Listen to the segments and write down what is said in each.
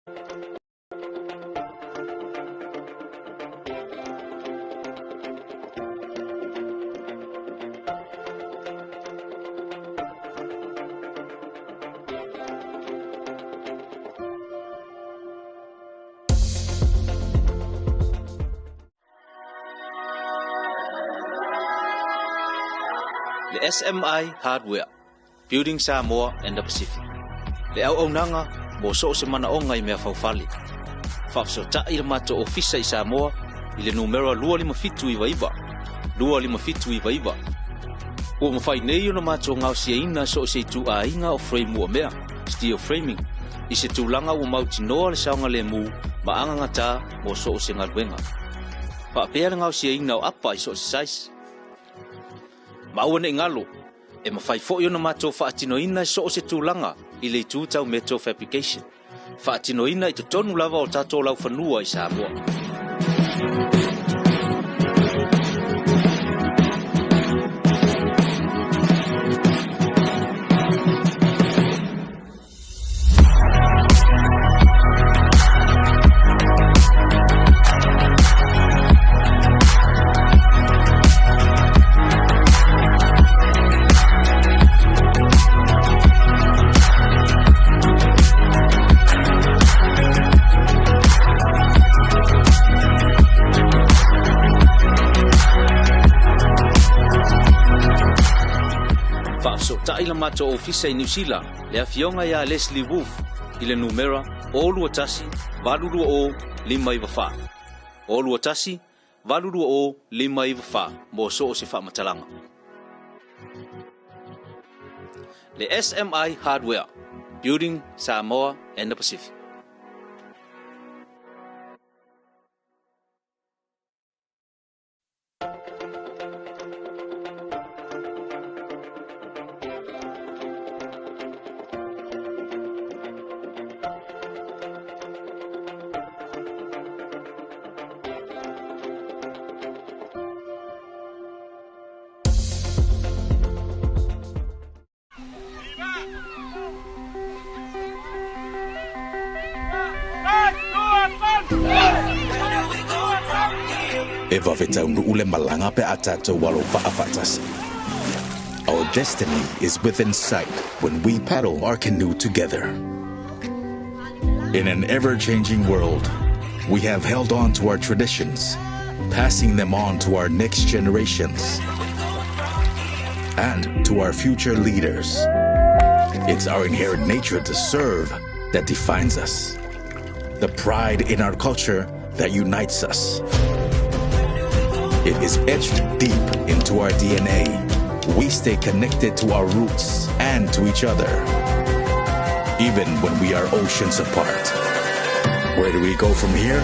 Le SMI Hardware, Building Samoa and the Pacific. Le auaunaga mo so o se manaoga i mea faufale. Faafesootai i le matou ofisa i Samoa i le numera 25799, 25799. Ua mafai nei ona matou gaosiaina so o se ituaiga o frame uamea, steel framing, i se tulaga ua mautinoa le saogalemu ma agagatā mo so o se galuega. Faapea le gaosiaina o apa i so o se size. Ma aua ne i galo, e mafai foi ona matou faatinoina i so o se tulaga i le itu tau metal fabrication, faatinoina i totonu lava o tatou laufanua i Samoa. Faafesootai le matou ofisa i Niu Sila le afioga ia Leslie Wolfe i le numera 021 820 594. 021 820 594 mo so o se faamatalaga. Le SMI Hardware, Building Samoa and the Pacific. E vave taunuu le malaga pe a tatou alo vaa faatasi. Our destiny is within sight when we paddle our canoe together. In an ever-changing world, we have held on to our traditions, passing them on to our next generations and to our future leaders. It's our inherent nature to serve that defines us, the pride in our culture that unites us. It is etched deep into our DNA. We stay connected to our roots and to each other, even when we are oceans apart. Where do we go from here?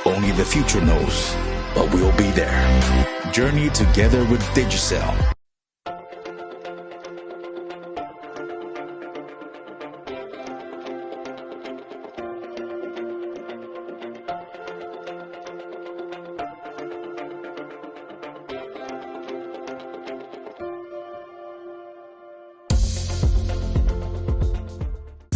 Only the future knows, but we'll be there. Journey together with Digicel.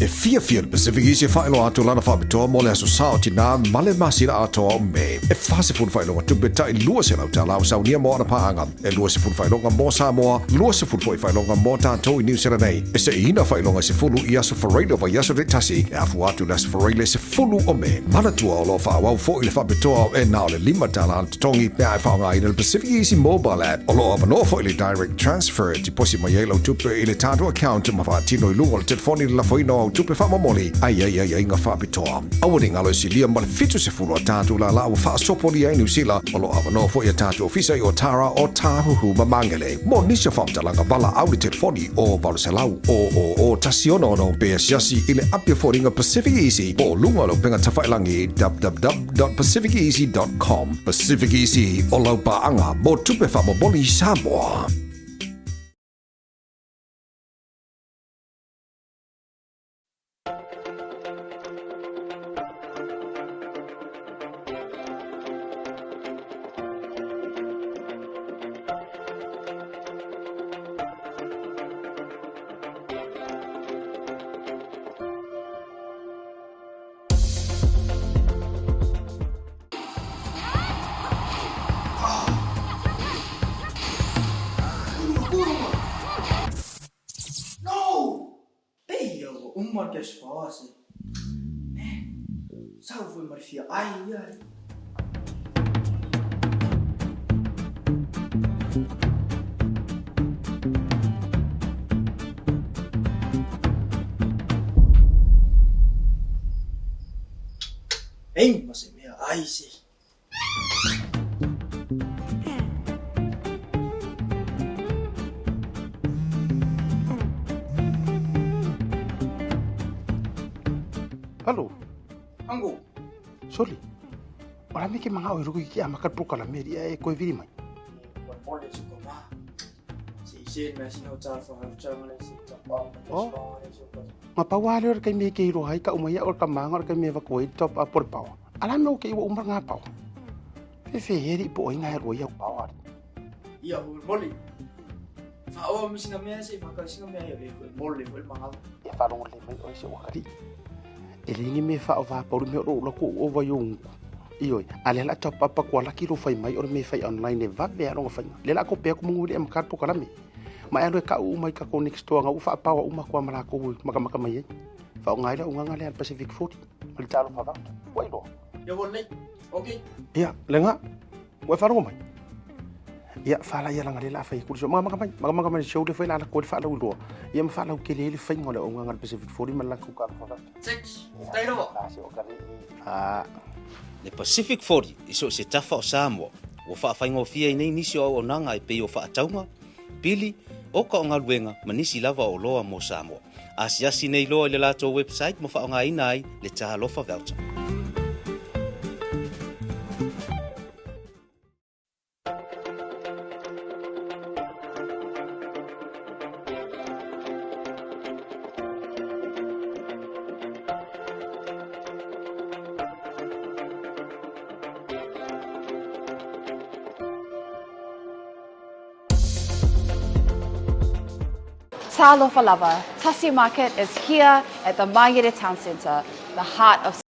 E fiafia le Pacific Easy e faailoa atu lana faapitoa mo le Aso Sa o Tinā ma le masina atoa o Me. E 40 faailoga tupe tai 200 tala o saunia mo ana paaga. E 20 faailoga mo Samoa, 20 foi faailoga mo tatou i Niu Sila nei. E seiina faailoga e 10 i aso Faraile o vaiaso taitasi e afua atu i le Aso Faraile 10 o Me. Manatua o lo o faaauau foi le faapitoa e na o le 5 tala le totogi pe a e faaaogaina le Pacific Easy Mobile App. O lo o avanoa foi le Direct Transfer e tiposi mai ai lau tupe i le tatou account ma faatino i luga o le telefoni le lafoina o au tupe faamomoli a i ai aiaiga faapitoa. Aua ne i galo e silia ma le 70 a tatou lālā ua faasopolia ai Niu Sila. O lo o avanoa foi a tatou ofisa i Otara, Otāhuhu ma Māngere. Mo nisi o faamatalaga valaau i le telefoni o 800 000 166 pe asiasi i le api o foliga Pacific Easy po o luga o le upega tafailagi www.pacificeasy.com. Pacific Easy, o lau paaga mo tupe faamomoli i Samoa. cash power se. Eh, sau foi ma le fia ai ia e. Ei, ma se mea ai se. Alo. Ango. Soli. Ola me ke manga o ruku ki ama ka pro kala me ria e koe viri mai. Nga pa wale ora kai me ke iro hai ka umai ora ka manga ora kai me va koe top up por pawa. Ala me o ke iwa umar ngā pawa. Fe fe heri po o inga hero ia pawa. Ia ho moli. Fa o mi singa mea se fa ka singa mea ia ve moli fo manga. Ia fa longo le mai o se wakari. E le ngi me fa o va pauru me o la ko o va yong. Ioi, a le la top up ko la ki ro fai mai o me fai online e va ve a longo fai. Le la ko pe ko mungu le am ka po kala me. Ma e ka u mai ka ko next door nga u fa pawa u ma ko mala ko maka maka mai. Fa o ngai la u nga le al Pacific 40. Ma le talo fa va. Wai lo. Ia wo nei. Okay. Ia, lenga. Wai fa mai. Ia fa la ia langa le la fa ku so maka maka mai, maka maka mai show le fa la ko fa la u lo. Ia ma fa la u ke le fa ngola o nga al Pacific 40 ma la ku ka fa. Six. Tai lo. La se o ka le. Ah. Le Pacific 40 i so se tafa o Samoa. Ua faafaigofie ai nei nisi o auaunaga e pei o faatauga, pili, oka o galuega ma nisi lava o oloa mo Samoa. Asiasi nei loa i le latou website ma faaaogaina ai le Talofa Voucher. Talofa lava, Tasi Market is here at the Māngere Town Centre, the heart of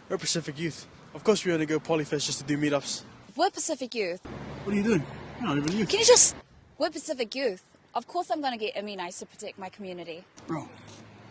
We're Pacific Youth. Of course we only go Polyfest just to do meetups. We're Pacific Youth. What are you doing? You're not even youth. Can you just... We're Pacific Youth. Of course I'm going to get immunised to protect my community. Bro,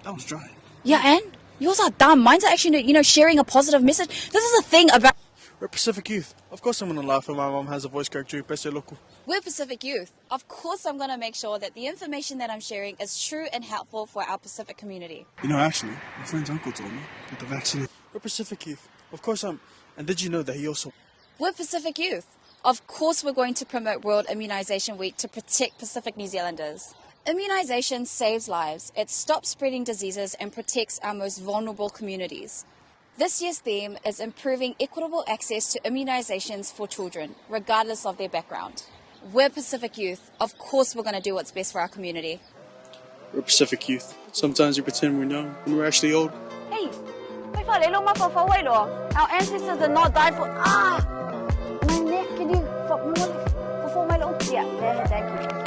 that was dry. Yeah, and? Yours are dumb. Mine's are actually, you know, sharing a positive message. This is the thing about... We're Pacific Youth. Of course I'm going to laugh when my mom has a voice crack during Pese Loco. We're Pacific Youth. Of course I'm going to make sure that the information that I'm sharing is true and helpful for our Pacific community. You know, actually, my friend's uncle told me that the vaccine... We're Pacific Youth. Of course I'm... And did you know that he also... We're Pacific Youth. Of course we're going to promote World Immunisation Week to protect Pacific New Zealanders. Immunisation saves lives. It stops spreading diseases and protects our most vulnerable communities. This year's theme is improving equitable access to immunisations for children, regardless of their background. We're Pacific Youth. Of course we're going to do what's best for our community. We're Pacific Youth. Sometimes we pretend we're young when we're actually old. Hey! Our ancestors did not die for... Ah! My neck, can you... For my little... Yeah, there, thank you.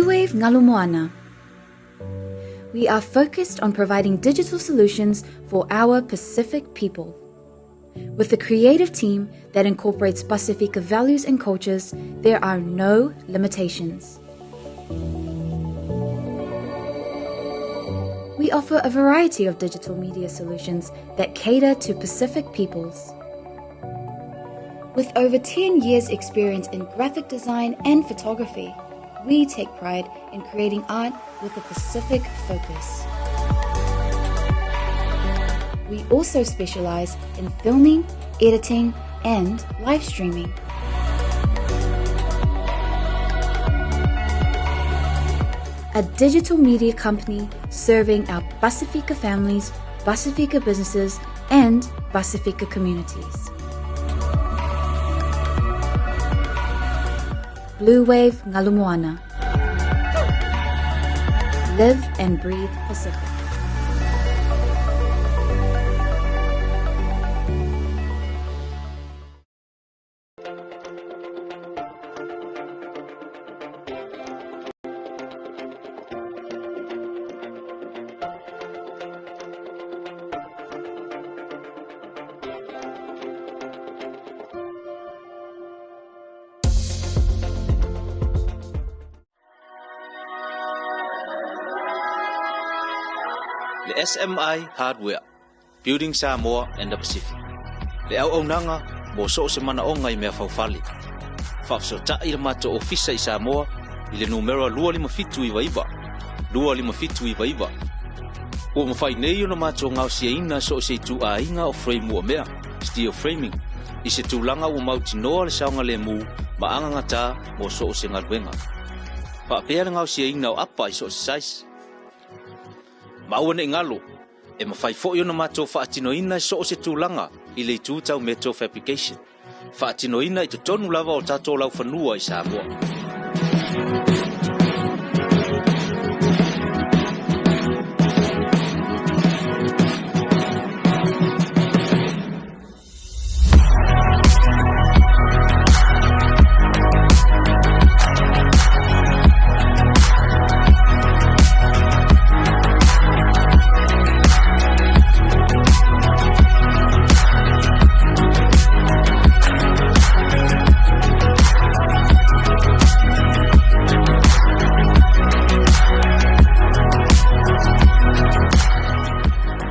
Bluewave Ngalumoana. We are focused on providing digital solutions for our Pacific people. With a creative team that incorporates Pasifika values and cultures, there are no limitations. We offer a variety of digital media solutions that cater to Pacific peoples. With over 10 years' experience in graphic design and photography, we take pride in creating art with a Pacific focus. We also specialize in filming, editing, and live streaming. A digital media company serving our Pasifika families, Pasifika businesses, and Pasifika communities. Blue Wave Ngalumoana. Live and breathe Pacific. Le SMI Hardware, Building Samoa and the Pacific. Le auaunaga mo so o se manaoga i mea faufale. Faafesootai le matou ofisa i Samoa i le numera 2579 2599. Ua mafai nei ona matou gaosiaina so o se ituaiga o frame uamea, steel framing, i se tulaga ua mautinoa le saogalemu ma agagatā mo so o se galuega. Faapea le gaosiaina o apa i so o se size. Ma aua ne i galo, e mafai foi ona matou faatinoina i so o se tulaga i le itu tau metal fabrication, faatinoina i totonu lava o tatou laufanua i Samoa.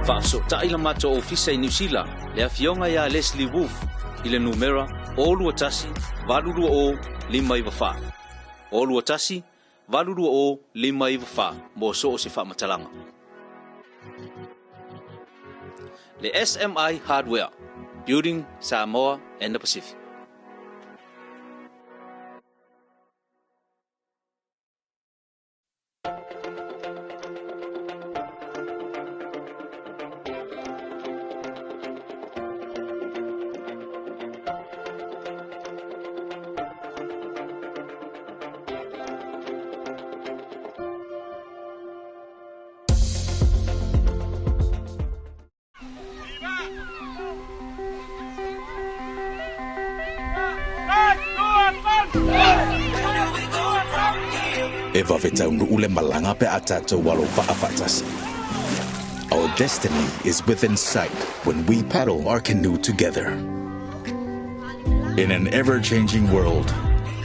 Faafesootai le matou ofisa i Niu Sila le afioga ia Leslie Wolfe i le numera 021 820 594. 021 820 594 mo so o se faamatalaga. Le SMI Hardware, Building Samoa and the Pacific. E vave taunuu le malaga pe a tatou alo faafaatasi. Our destiny is within sight when we paddle our canoe together. In an ever-changing world,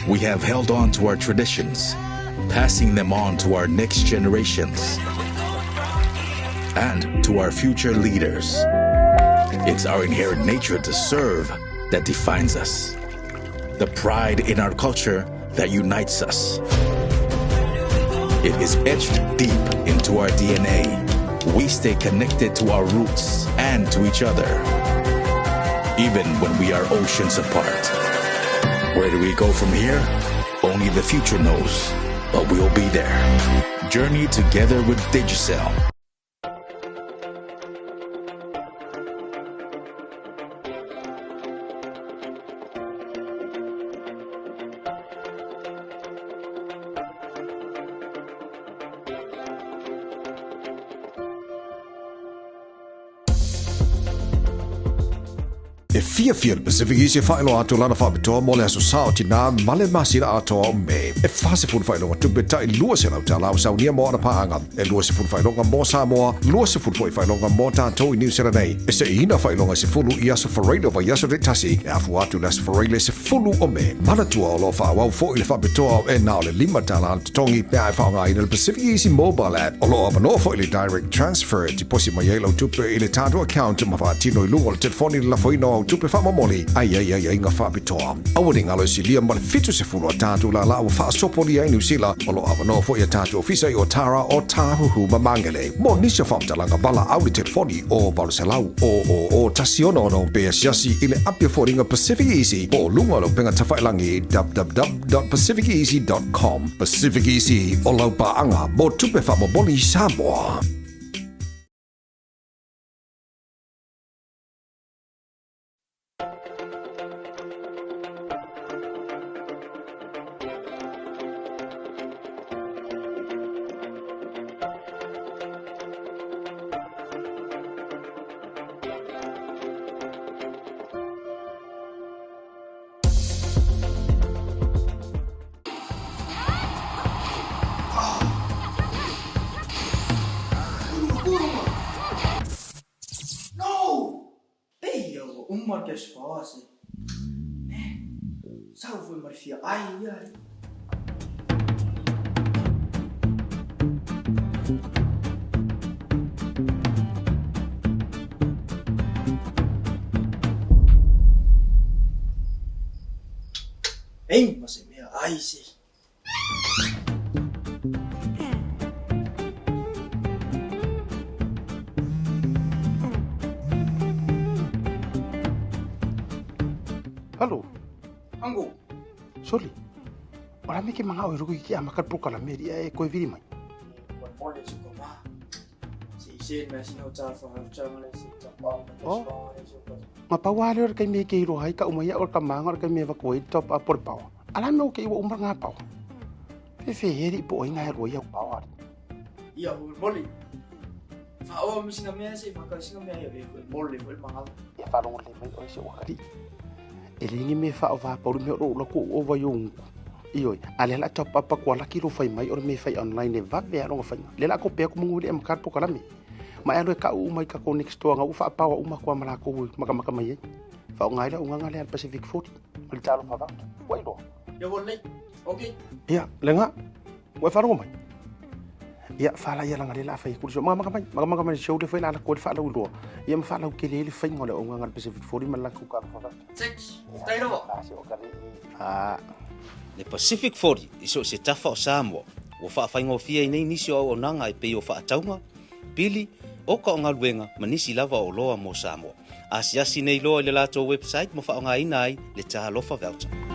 we have held on to our traditions, passing them on to our next generations and to our future leaders. It's our inherent nature to serve that defines us, the pride in our culture that unites us. It is etched deep into our DNA. We stay connected to our roots and to each other, even when we are oceans apart. Where do we go from here? Only the future knows, but we'll be there. Journey together with Digicel. E E fiafia le Pacific Easy e faailoa atu lana faapitoa mo le Aso Sa o Tinā ma le masina atoa o Me. E 40 faailoga tupe tai 200 tala o saunia mo ana paaga. E 20 faailoga mo Samoa, 20 foi faailoga mo tatou i Niu Sila nei. E seiina faailoga e 10 i aso Faraile o vaiaso taitasi, e afua atu i le aso Faraile 10 o Me. Manatua o lo o faaauau foi le faapitoa e na o le $5 le totogi pe a e faaaogaina le Pacific Easy Mobile App. O lo o avanoa foi le Direct Transfer e tiposi mai ai lau tupe i le tatou account ma faatino i luga o le telefoni le lafoina o au tupe faamomoli ai ai aiaiga faapitoa. Aua ne i galo e silia ma le 70 a tatou lālā ua faasopolia ai Niu Sila. O lo o avanoa foi a tatou ofisa i Otara, Otāhuhu ma Māngere. Mo nisi o faamatalaga valaau i le telefoni o 800 000 166 pe asiasi i le api o foliga Pacific Easy po o luga o le upega tafailagi www.pacificeasy.com. Pacific Easy, o lau paaga mo tupe faamomoli i Samoa. No! Pei ua uma le cash power se. Man, sau foi ma le fia ai ai. Ei, ma se mea ai se. Hello. Ango. Soli. O la me ke manga o ruku ki a maka pro kala me ria e koe viri mai. Ma pawa le kai me ke iro hai ka uma ia o ka manga o ka me va koe top up por pawa. Ala me o ke iwa uma ngā pawa. Fe fe heri po o inga he roi au pawa. Ia o moli. Fa o mi singa mea se fa ka singa mea ia ve koe moli foi manga. Ia wharongo le mai o se wakari. E le ngi me wha o wha pauru me o la ku o vai o ungu. Ioi, a le la top up ko la kilo fai mai o me fai online e va ve aronga fai. Le la ko pe ko mungu le am kar po kalame. Ma e alo e ka u mai ka ko next door nga u wha pawa uma ko amala ko maka maka mai. Fa o ngai la unga le al Pacific 40. Ma le talo fa va. Wai lo. Ia wo le. Okay. Ia, le nga. Wai wharongo mai. Ia whala ia langa le la fai kuri so maka maka mai maka maka mai show le fai la la ko le whala uloa. Ia ma whala ke le le fai ngola o nga Pacific 40 ma la ku ka fa. Six. Stay over. La se o ka le. Ah. Le Pacific 40 i so se tafa o Samoa. Ua whaafaingofia i nei nisi o au onanga e pei o whaataunga, pili, o ka o ngaluenga ma nisi lava o loa mo Samoa. Asiasi nei loa i le latou website mo whaongaina ai le Talofa Voucher.